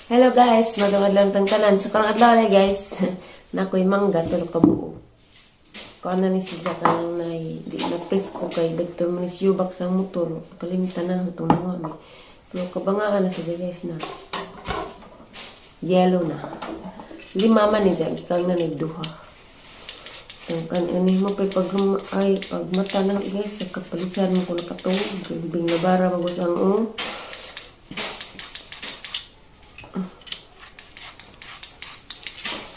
Hello guys, magandang adlaw tang tanan. So karong adlaw na guys, nakoy mangga tulo ka buo. Kuan na ni siya kanang nay di na presko kay dagto man ni yubak sa motor. Kalimtan na itong mga mi. Tulo ka bangaan na siya guys na. Yellow na. Lima man ni siya kang na duha. Ang kan ani mo pay pag ay pagmata na guys sa kapalisan mo ko nakatuog. Bing nabara magos ang o.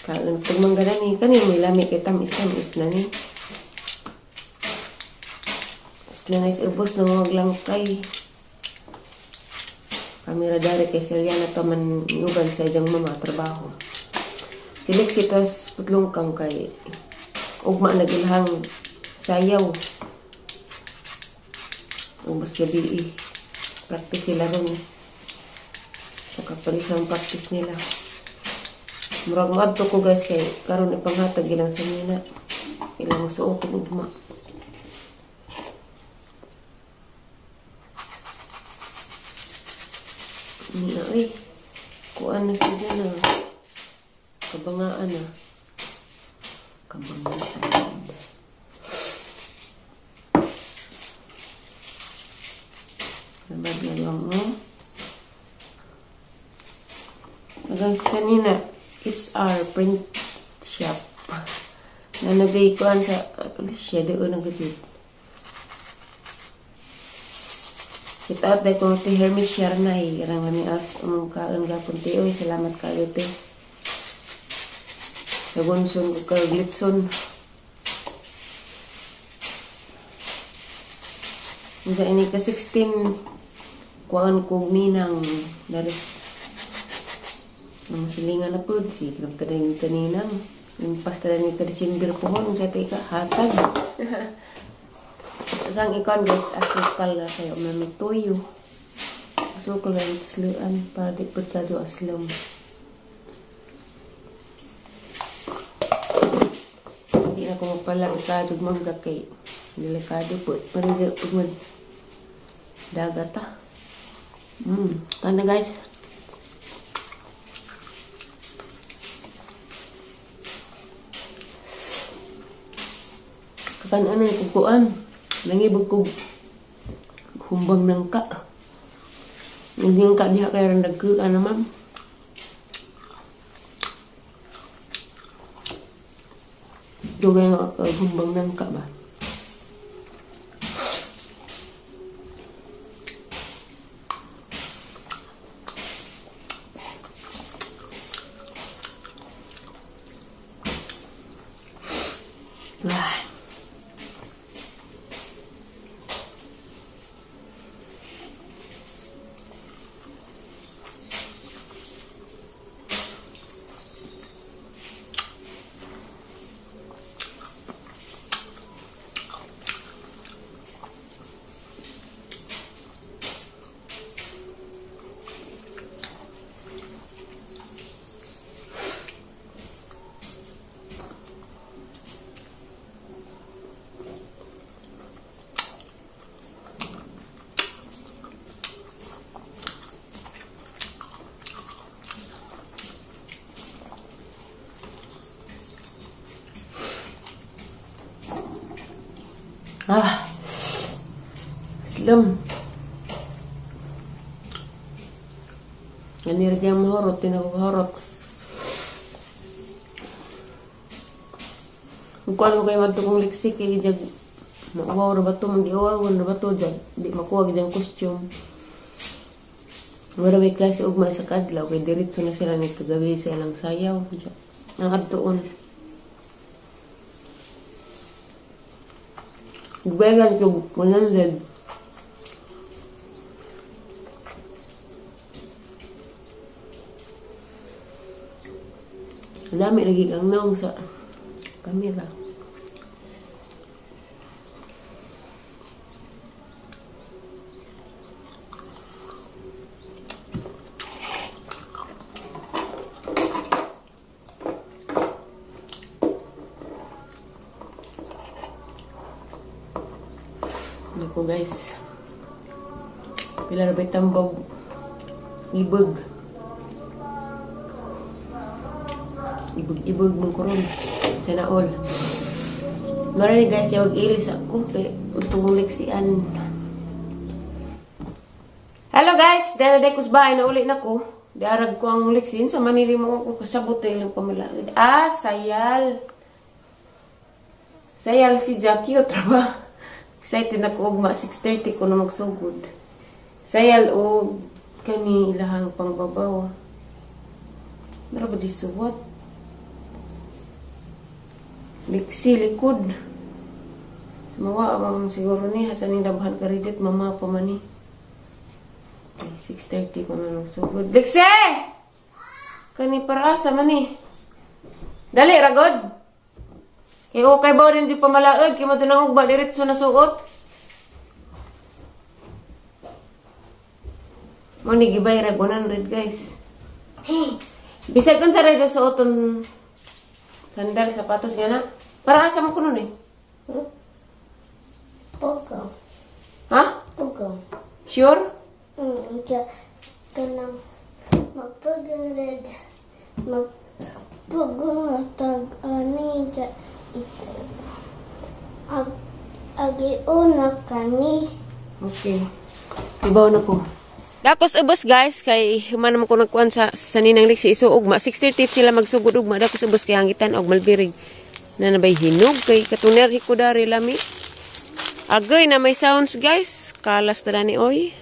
Kalang pagmangga na ni, kani may lami kay tamis-tamis na ni. Isla na is ubos na maglangkay. Kamera dari kay Seliana to man uban sa iyang mama trabaho. Si Lexi tas putlong kang kay ugma nagilhang sayaw. Ubos gabi eh. Practice sila ron. Sa kapalisang practice nila. Murag moadto ko guys kay karon ipanghatag ilang sanina. Ilang suot og ugma. Nina oy. Kuan na siya na. Kabangaan na. Kabangaan. Labad na lang mo. Hanggang sanina. It's our print shop. Na nagay kuan sa siya doon ang gajit. Shout out dahil kung ti Hermes Sharnay. Rang lami as umong kaon gapon ti. Oy, salamat kayo te. Sa Gonson ko ka Glitson. Unsa ini ka 16 kuan kog ninang daris. Ang silingan na po, si taning taninang. Yung pasta ni ka December pohon, sa tika, hatag. Ang ikon guys, asukal na kayo, may tuyo. Asukal na yung tisluan, para di po tayo aslom. Hindi na ko mapala, ikadog mangga kay delikado po. Pero di po mag dagat ah. Tanda guys. Kan ano yung kukuan, nangibog kog humbang nangka. Nangka diha kay ran nagkuan na ma'am. Dugay nga humbang nangka ba. Ah. Ah, slim. Ganir diyang mahorot, tinaghorot. Kung ano kayo madto kong liksi, kaya jag mauwaw na ba ito, mag-iwaw na ba ito, jag di makuha diyang costume. Mura may klase ugma sa kadlaw, kaya diretso na sila nagkagabi sa ilang sayaw. Ang adtoon. Gwegan ko 100. Lami lagi kang naong sa kamera. Naku guys, pila na ba'y tambog ibog. Ibog-ibog mong kuron. Sana all. Marami guys, kaya wag-ilis ako. Kaya utong liksian. Hello guys! Dahil na kus bahay na uli na ko. Darag ko ang liksin. Sa Manila mo ako kasabot ay ilang pamalaod. Ah, sayal. Sayal si Jackie o trabaho. Excited na ko ugma. 6:30 ko na magsugod. Sayal o kani ilahang pangbabaw. Meron ba di suwat? Liksi likod. Mawa ang siguro ni. Hasan yung labahan ka reject. Mama pa man ni. Okay, 6:30 pa man magsugod. Liksi! Kani para asa man ni. Dali, ragod! Kaya okay ba rin di pamalaod? Kaya mo ito nang ugba, diretso na suot. Mo ni gibay rag 100 guys. Bisag kun sa radyo suoton sandal, sapatos nga na. Para asa mo kuno ni? Pugo. Ha? Pugo. Sure? Kanang magpugod magpugod tag ani agiuna kani. Okay. Ibaw na ko. Dakos ubos guys kay human naman ko nagkuan sa saninang liksi iso ugma 6:30 sila magsugod ugma. Dakos ubos kay hangitan og malbirig. Na nabay hinog kay katuner ko dari lami. Agay na may sounds guys. Kalas na ni oy.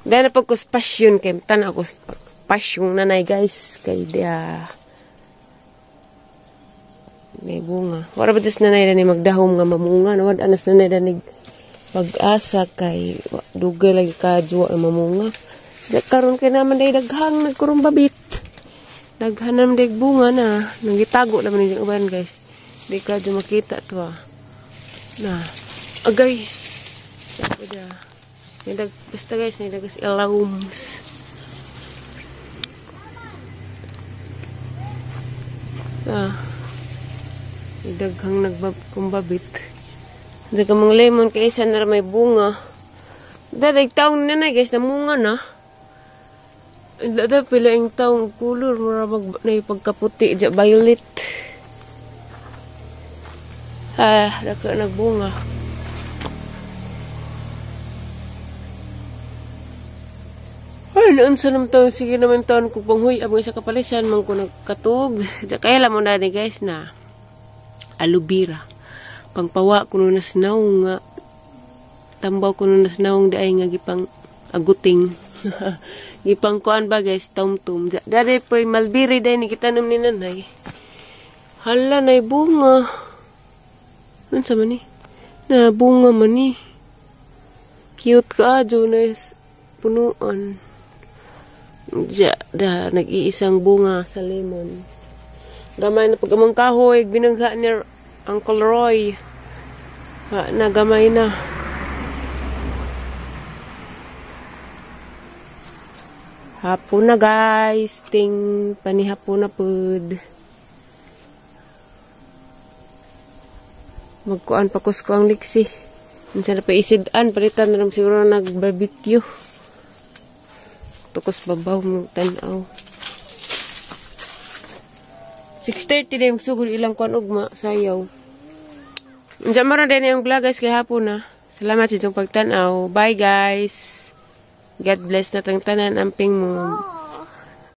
Dahil na pagkos passion kay tan ako passion nanay guys kay dia may bunga. Wala ba just nanay dani magdahom nga mamunga no wad anas nanay dani pag-asa kay dugay lagi ka juwa nga mamunga. Karon kay naman day daghang nagkurumbabit. Daghan naman day bunga na nagitago naman ni uban guys. Di ka jud makita to ah. Na agay. Sabi. Basta guys, nidagas ilawms. Ah, daghang nagkumbabit. Daghang mga lemon kay isa na may bunga. Dadag taong na na guys, namunga na. Dada pila yung taong kulor, mura mag na pagkaputi, dya violet. Ah, dagka nagbunga. Ay, noon sa naman taon, sige naman taon ko panghuy, abang isa kapalisan, man ko nagkatug. Kaya lang mo na ni guys na aloe vera. Pangpawa ko nun nasnaw nga, tambaw ko nun nasnaw di ay nga gipang aguting. Gipang kuan ba guys, tumtum. Dali po malbiri dahil ni kita ni nanay. Hala, nay bunga. Ano sa man ni? Na bunga man ni. Cute ka, Jonas. Punuan. Diya, da, nag-iisang bunga sa lemon. Gamay na pag among kahoy, binangga ni Uncle Roy. Ha, nagamay na. Hapon na guys. Ting, panihapon na pud. Magkuan pa ko ang liksi. Minsan na pa isidan, palitan na lang siguro nag-barbecue. Tukos babaw mong tanaw. 6:30 na yung sugod ilang kuan ugma sayaw. Unsa man ra din yung vlog guys kay hapon na. Salamat sa inyong pagtanaw. Bye guys. God bless na tang tanan amping mo.